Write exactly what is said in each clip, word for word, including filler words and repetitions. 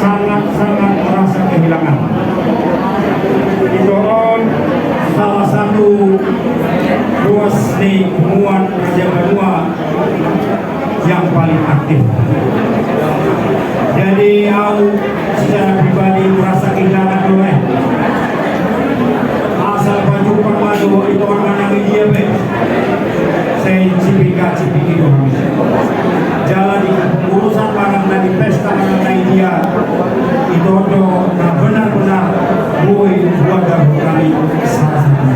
Sangat-sangat merasa kehilangan. Ito on salah satu ruas ni punguan Raja Banua yang paling aktif. Jadi, au secara pribadi merasa kehilangan do, eh. Asal pajumpang ma do ito on manang di dia pe. Sai cipika-cipiki do hami. Jala di kepengurusan manang na di pesta manang na di dia, ito on do na benar-benar boi buat dalam kami salah satu.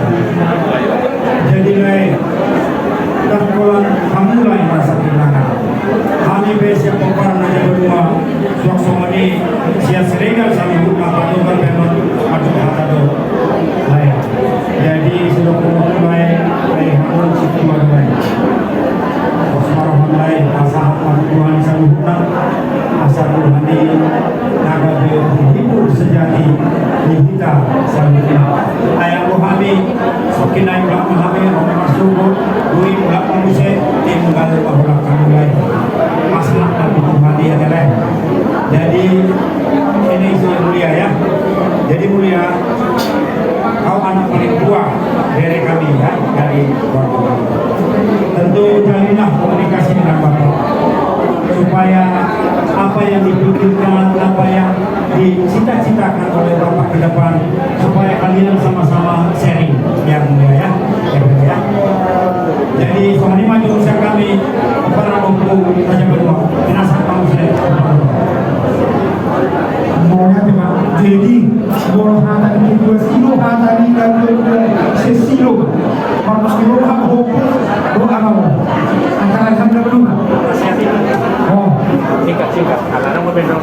Jadi, lae, ndang holan hamu, lae, merasa kehilangan. Hami pe sian pomparan Raja Banua, suang songon i sian Siregar saluhutna, patogar pe ma, patogar hata do, lae. Jadi, sidok punggung, lae, lae, hamu sintua do, lae. Pos ma roham, lae, pasahat ma tu Tuhan i saluhutna, asa Tuhan i na gabe penghibur sejati di hita saluhutna. Ai anggo hami, songkin nai mulak ma hami, ro ma marsogot, dung i mulak ma muse, tinggal ma holan hamu, lae. Pasahat ma tu Tuhan i, ya, lae. Jadi, ini isi mulia, ya. Jadi, mulia, kau anak paling tua dari kami, ya, dari keluarga kami. Tentu jalinlah komunikasi dengan Bapak, supaya apa yang dipikirkan, apa yang dicita-citakan oleh Bapak ke depan, supaya kalian sama-sama sharing, ya, mulia, ya. Ya, mulia, ya. Jadi, songon i ma jolo sian hami, para ompu Raja Banua, pinasahat ma muse. Jadi, molo hata ni ketua silo, hata ni ketua silo. Marpos ni roha, hopo, doa ma. Antara jam dua puluh. Oh. Singkat, singkat. Karena mau bener.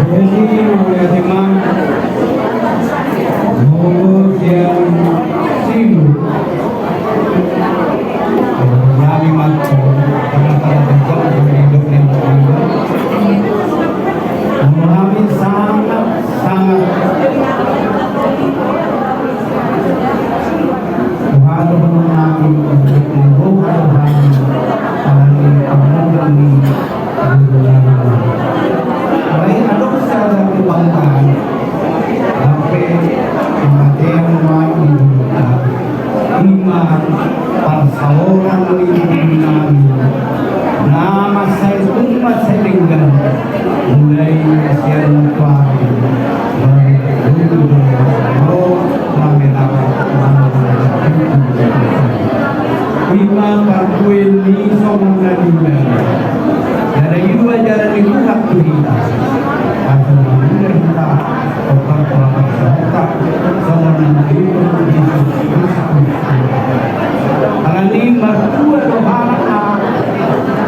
Jadi, mauliate ma. Molo sian silo. Hami ma tu tengah-tengah tempat, di dok ni. Hami sangat, sangat Tuhan, Tuhan, hami, Tuhan, Tuhan, hami, Tuhan, hami. Alai adong sada kebanggaan. Sampe kematian ma di dunia. Ima parsaoran ni dunia. Na mansai umat sai denggan. Mulai sian tuari. Baru dulu dulu. Mau mamenawan. Ima parbue ni songon na niula. Jala i do ajaran ni Tuhan tu hita. Asa na niula hita, opat opat sahata, songon na niula Jesus Kristus. Alani martua do hata,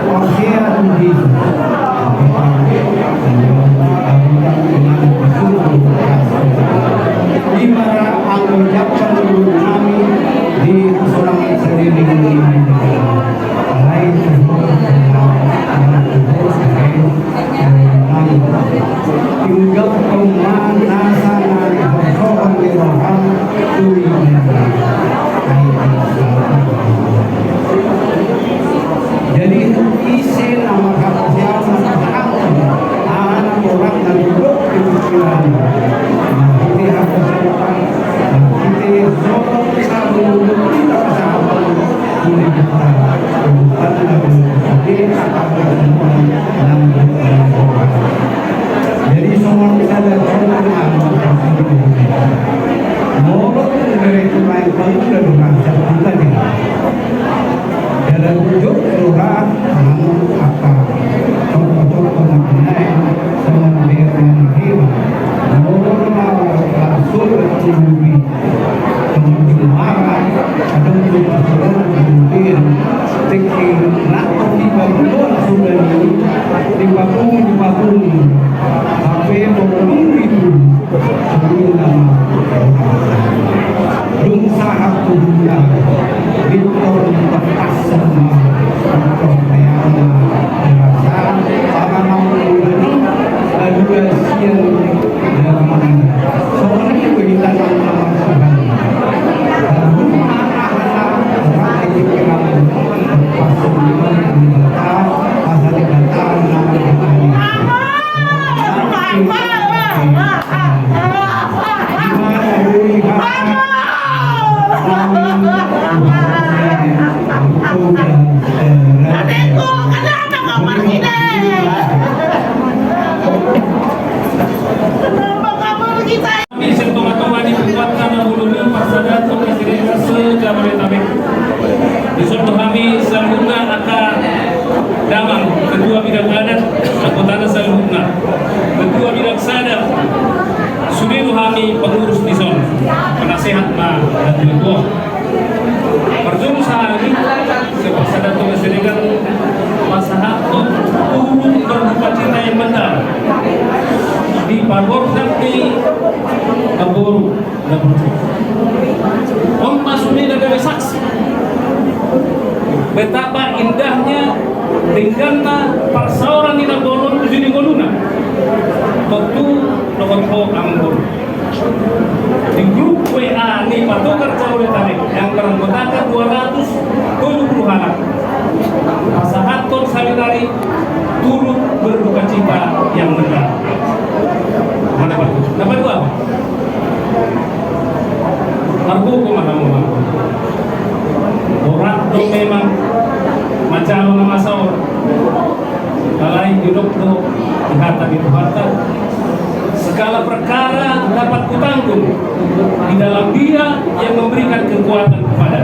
porsea tu Jesus. Ima ra anggo jampan dohot nami di solang saleleng ni. Alai tu ho, alai tu ho, alai tu ho. Ketua bidang adat, anggotana saluhutna. Ketua bidang sada, sude do hami pengurus dison. Penasehat ma na tuatua. Parjolo sahali, sian Parsadaan Toga Siregar, pasahathon turut berdukacita yang mendalam di paborhat ni namboru. On ma sude na gabe saksi betapa indahnya dengganna parsaoran ni namboru on tu ngoluna. Tontu dohot ho amangboru. Di grup W A ni Patogar Jabodetabek yang beranggotakan dua ratus tujuh puluh anak, pasahathon sahali nari turut berdukacita yang mendalam. Mana, Pak? Dapat dua, Pak? Margogo ma hamu, Pak. Borat do memang manjalo na masa on. Alai didok do di hata ni Tuhanta, segala perkara dapat kutanggung di dalam Dia yang memberikan kekuatan kepada.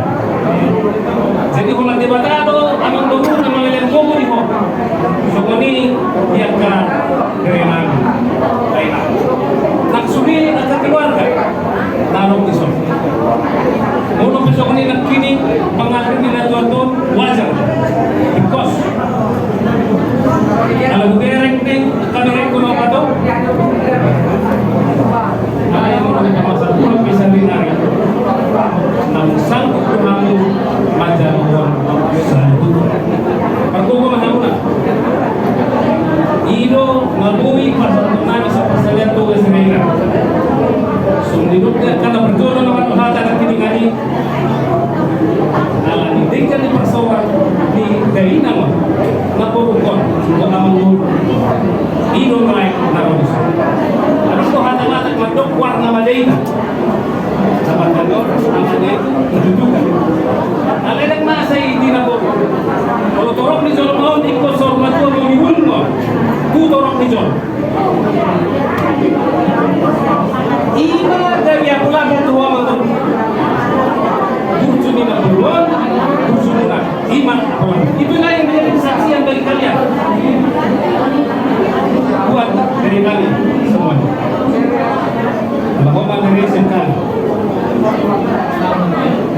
Jadi, holan Debata do amangboru na mangalehon gogo di ho. Songon i di angka berenami. Baik. Nang sude angka keluarga na adong dison. Molo pe songon i nangkining pangaku ni na tuatua on, wajar. Because ala hubereng ni kaberengku na opat on. Alai molo pe masa tua pe sahali nari, naung sanggup do hamu manjalo on saluhutna. Margogo ma hamuna. I do na boi pasahaton nami sian Parsadaan Toga Siregar. Songon nidok ni angka na parjolo na mandok hata nangkiningan i, ala ni denggan ni parsaoran ni dainang on, namboru on, dohot amangboru. I do nuaeng na ro dison. Adong do hata Batak mandok warna ma dainang. Sabab na ro, angka na itu ditujukan. Alai ndang masa i di namboru. Molo torop ni jolma on ingkon saur matua molo diulun on tu torop ni jolma. I ma gabe apul-apul tu ho amangboru. Burju ni namboru on, burjumuna. I ma apul-apul. Itulah yang menjadi kesaksian bagi kalian. Buat dari kami semuanya. Allahumma beri sekali.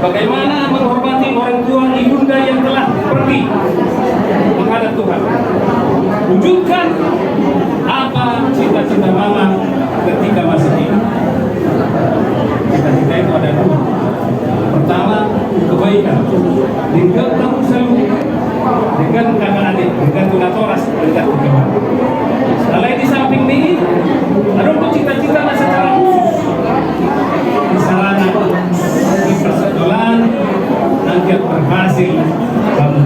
Bagaimana menghormati orang tua ibunda yang telah pergi menghadap Tuhan? Wujudkan apa cita-cita mama ketika masih hidup. Cita-cita itu ada dua. Pertama, kebaikan. Denggan hamu saluhutna. Denggan kakak adik, denggan tu natoras, denggan tu keluarga. Alai di samping ni i, adong do cita-cita na secara khusus. Di sarana, di persaudaraan, anggiat berhasil hamu.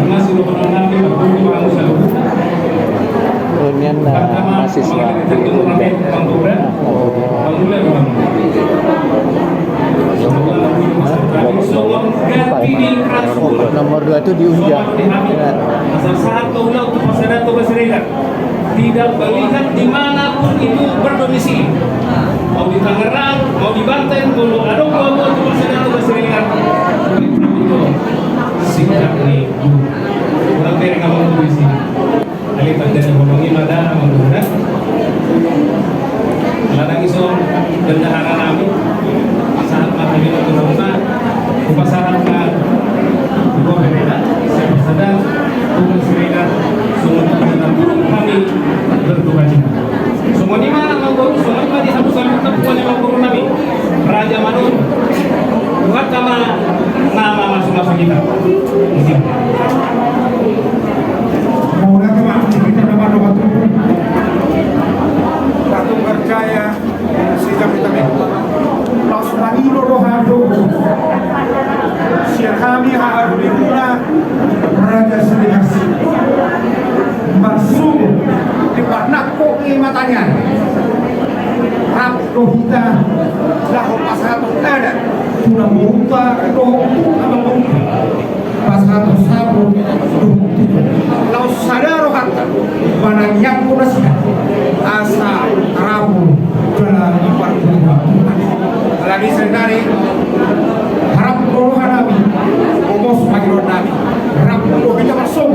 Ima sidohonon nami, margogo ma hamu saluhutna. Nian na mahasiswa di Unja. Nomor dua itu di Unja. Tidak melihat di mana pun itu berdomisili. Mau di Tangerang, mau di Banten, mau adong di Ambon, di Parsadaan Toga Siregar. Sikap ni guru. Kurang dari kamu di sini. Alai tanda ni holong i ma da, amangboru. Ala dang ison bendahara nami, sahat ma hami na tu rohana, hupasahat ma tu ho berena, sian Parsadaan Toga Siregar, songon i ma na turut hami berdukacita. Songon i ma amangboru, songon i ma di hamu saluhutna, pokokna amangboru nami. Raja Manurung. Tuhanta ma na mamasu-masu hita. Mauliate ma di hita na mandok tutu. Batu percaya, sidang hita. Laos mangido do hami do. Sian hami haha doli muna Raja Siregar. Marsungut di parnangkok ni mataniari. Rap do hita laho pasahathon adat tu namborunta dohot tu amangborunta. Pasahathon saput dohot tutu. Laos sada rohanta manangiangkon nasida asa rap jala diparguru Tuhan. Alani i saonari, rap do roha nami, gomos pangidoan nami. Rap do hita marso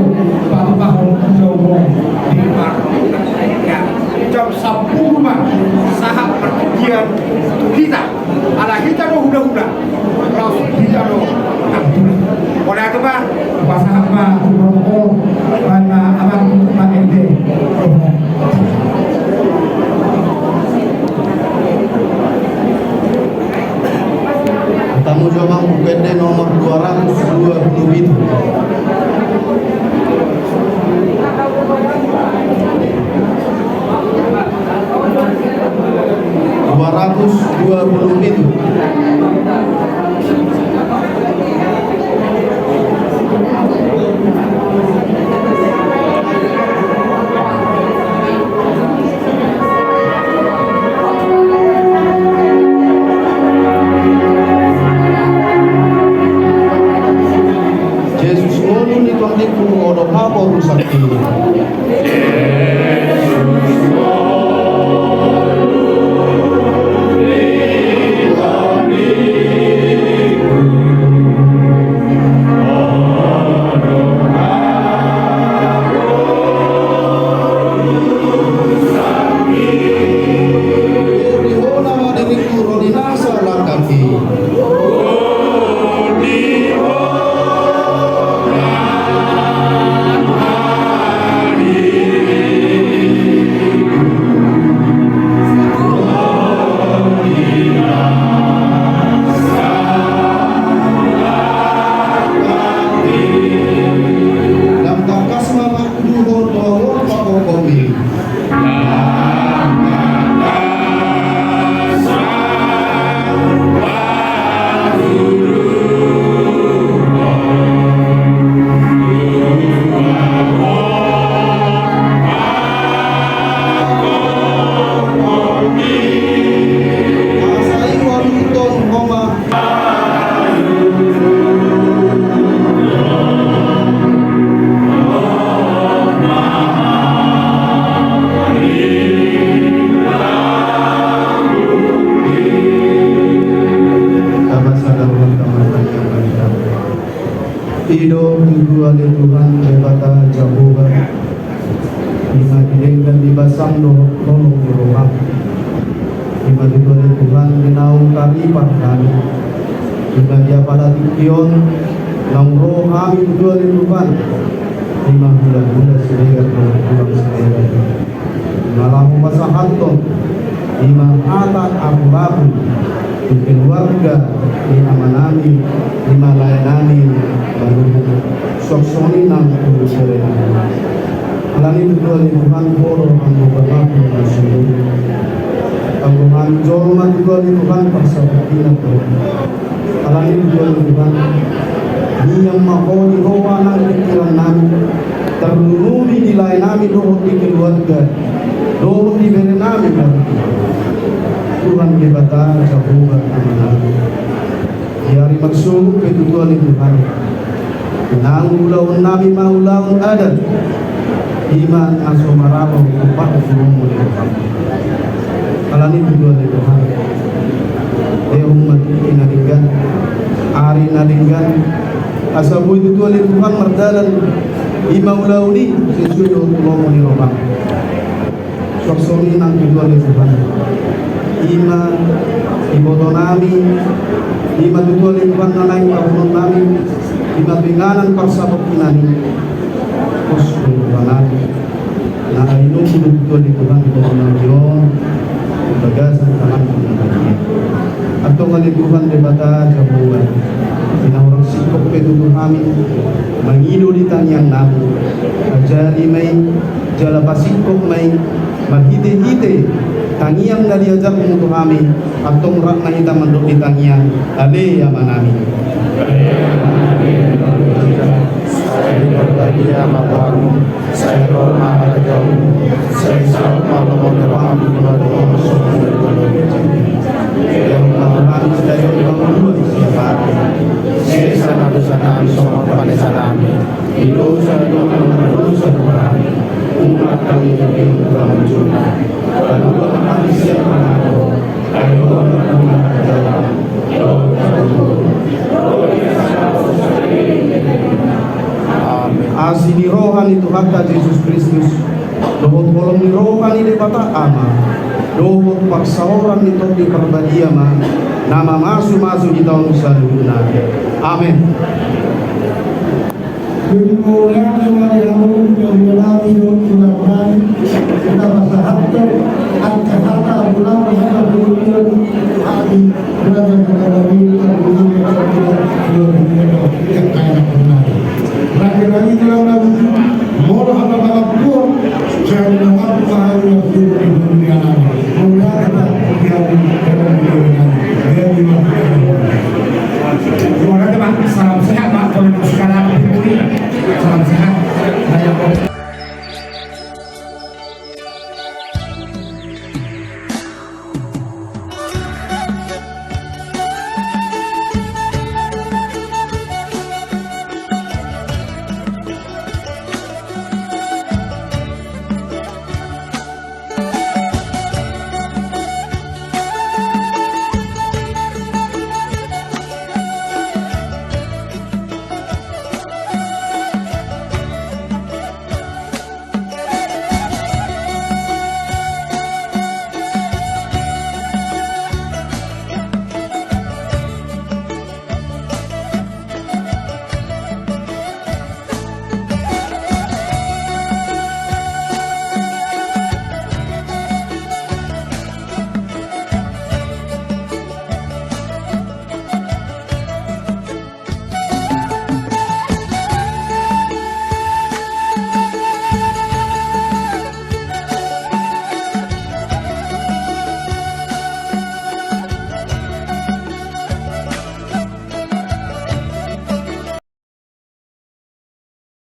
Haporusan i. I do tutu ale Tuhan Debata Jahowa, i ma di denggan ni basam dohot holong ni roham. I ma tutu ale Tuhan di naung taripar hami. I ma di apala tingki on naung ro hami tutu ale Tuhan. I ma hulahula Siregar dohot tulang Siregar. Na laho pasahathon i ma hata apulapul tu keluarga ni amanami, i ma laenami Maluhung. Suang songon i nang tu berenami. Alani tutu ale Tuhan, Ho do anggo bangapul na sumurung. Anggo hami jolma tutu ale Tuhan, parsaput hinan do. Alani tutu ale Tuhan, mian ma Ho di roha nang pingkirannami, tarlumobi di laenami dohot di keluarga dohot di berenami. Tuhan Debata Jahowa Amanami, di ari marsogot pe tutu ale Tuhan, nang ulaonnami ma ulaon adat, i ma na so maralo tu pangkurumu di roham. Alani tutu ale Tuhan, lehon ma tingki na denggan, ari na denggan, asa boi tutu ale Tuhan mardalan i ma ulaon i sesuai dohot tu lomo ni roham. Suang songon i nang tutu ale Tuhan, i ma ibotonami, i ma tutu ale Tuhan na naeng taulahonnami, i ma tu inganan parsaput hinan i. Pos do Tuhan, na ai nunga tutu ale Tuhan ibotonami on di bagasan tanganmu na badia. Antong ale Tuhan Debata Jahowa, di na hurang singkop pe tutu hami mangido di tangiangnami, ajari ma i jala pasingkop ma i marhitehite tangiang na diajarmu tu hami. Antong rap ma hita mandok di tangiang, Ale Amanami. Sai ro ma harajaonmu, sai saut ma lomo ni roham di banua on songon na di banua ni surgo. Lehon ma tu hami sadari on hangoluan siapari. Sesa ma dosanami songon panesanami di dosa ni dongan na mardosa tu hami. Unang togihon hami tu pangunjunan, palua ma hami sian pangago. Amen. Asi ni roha ni Tuhanta Jesus Kristus, dohot holong ni roha ni Debata Ama, dohot parsaoran ni Tondi Parbadia ma na mamasumasu hita on saluhutna. Amen. Jadi mauliate ma di hamu, jadi menami do, menami. Hita pasahathon angka hata, ulang hata, ulang hata. Raja Katalangi, Katalangi, Katalangi, Katalangi. Raja Katalangi, Katalangi. Molo hata pangampuon, jadi mengaku hal yang sudah di dunia nami. Mauliate ma di hamu, Katalangi, Katalangi. Jadi, Mauliate ma, salam sehat ma, kalau sekarang ini, salam sehat. Saya